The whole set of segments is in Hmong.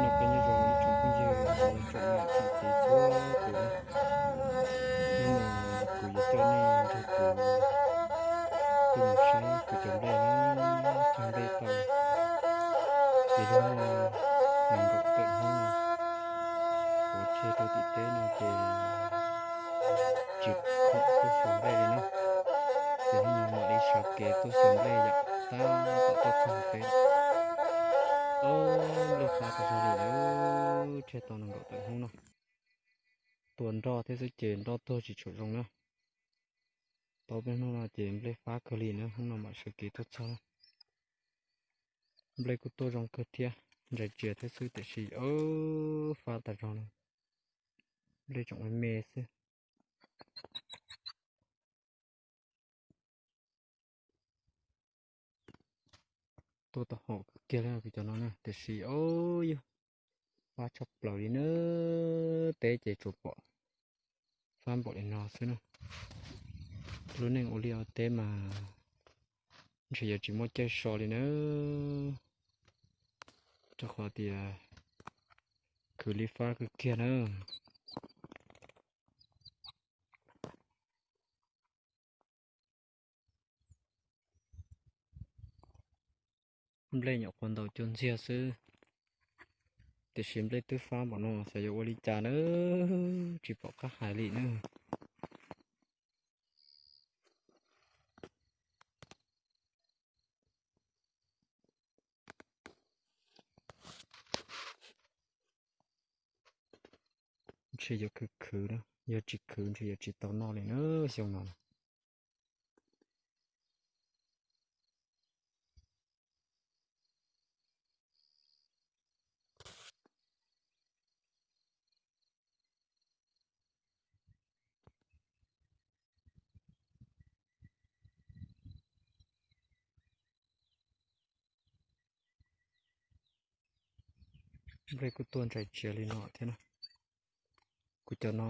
Nyob zoo ib tsoom phooj ywg, tsoom niam tsoom txiv txhua tus na. Hnub no kuv yuav coj nej nrog kuv tuaj mus saib kuv cov nplej na, cog nplej tau li lub nees nkaum tawm hnub no. Pov tseg rau tim teb no ces tsis khoom tuaj xyuas nplej li na. Ces hnub no mam li sawv kev tuaj xyuas nplej yom, tab tom tuaj txog teb. Ob, nplej fab tag zog li lawm, tseg tau nees nkaum tawm hnub no. Tua nroj thiab xwb ces nroj tuag tsis tshua zoo na. Tau peb hnub no ces nplej fab kawg li na, hnub no mam sawv kev tuaj txog. Nplej kuj tuaj zoo kawg thiab, ntsais tsia thiab xwb tiam sis ob, fab tag zog li, nplej tseem me me xwb. Tuaj tau haum kawg kiag li kuv cov no na, tiam sis ob, yog fab tshaj plaws li na, teb ces tsuas pom fab npaum li no xwb na. Lub neej ua liaj ua teb mas ntshe yuav tsis muaj caij so li na, rau qhov tias khwv li fab kawg kiag na. Nplej nyuam qhuav ntaus cuag ntxiag xwb, tiam sis nplej twb fab npaum no xyov yuav ua li cas na, tsis pom qab hais li na. Ntshe yuav khwv khwv na, yog tsis khwv ntshe yuav tsis tau noj li na xyoo no. Nplej kuj tuaj ntsais tsia li no thiab na. Kuv cov no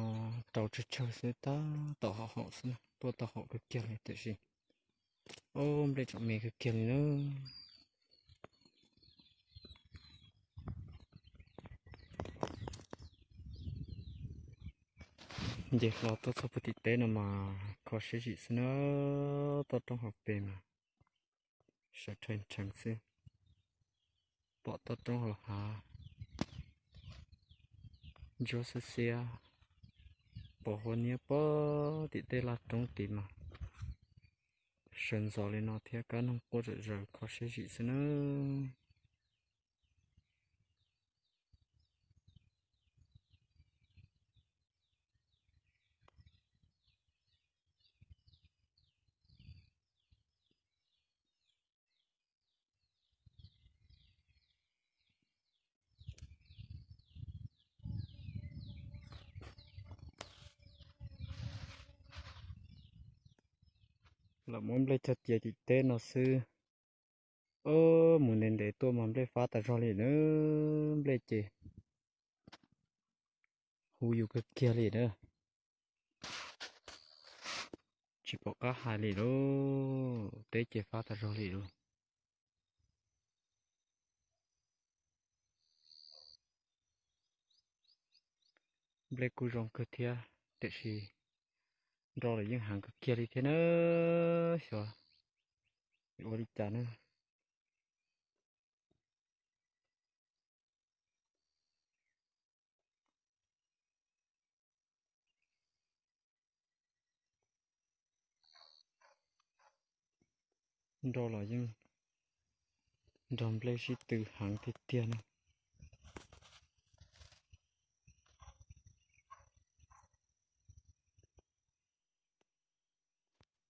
rau tsawg tsawg xwb, tab tom haum haum xwb na, tuaj tau haum kawg kiag li tiam sis, ob, nplej tseem me kawg kiag li na. Nce hlo tuaj txog puag tim teb no mas kho siab zim xwb na, toj roob hauv pes mas sawv rheev rheev xwb. Pom toj roob hauv hav ntsuab xiab xiab, pos huab niab pog tim tej laj roob tid mas sawv ntxov li no thiab, kab noog quaj zom zaws kho siab zim xwb na. Lam muab nplej cog cia tim teb no xwb. Mus ntev ntev tuaj mas nplej fab tas zog li na, nplej ces huv yus kawg kiag li na. Tsis pom qab hais li lauj, teb ces fab tas zog li lauj. Nplej kuj zoo kawg thiab, tiam sis nroj los yeej heev kawg kiag li thiab na. Xyov ua li cas na. Nroj los yeej nrog nplej sib tw heev tiag tiag na.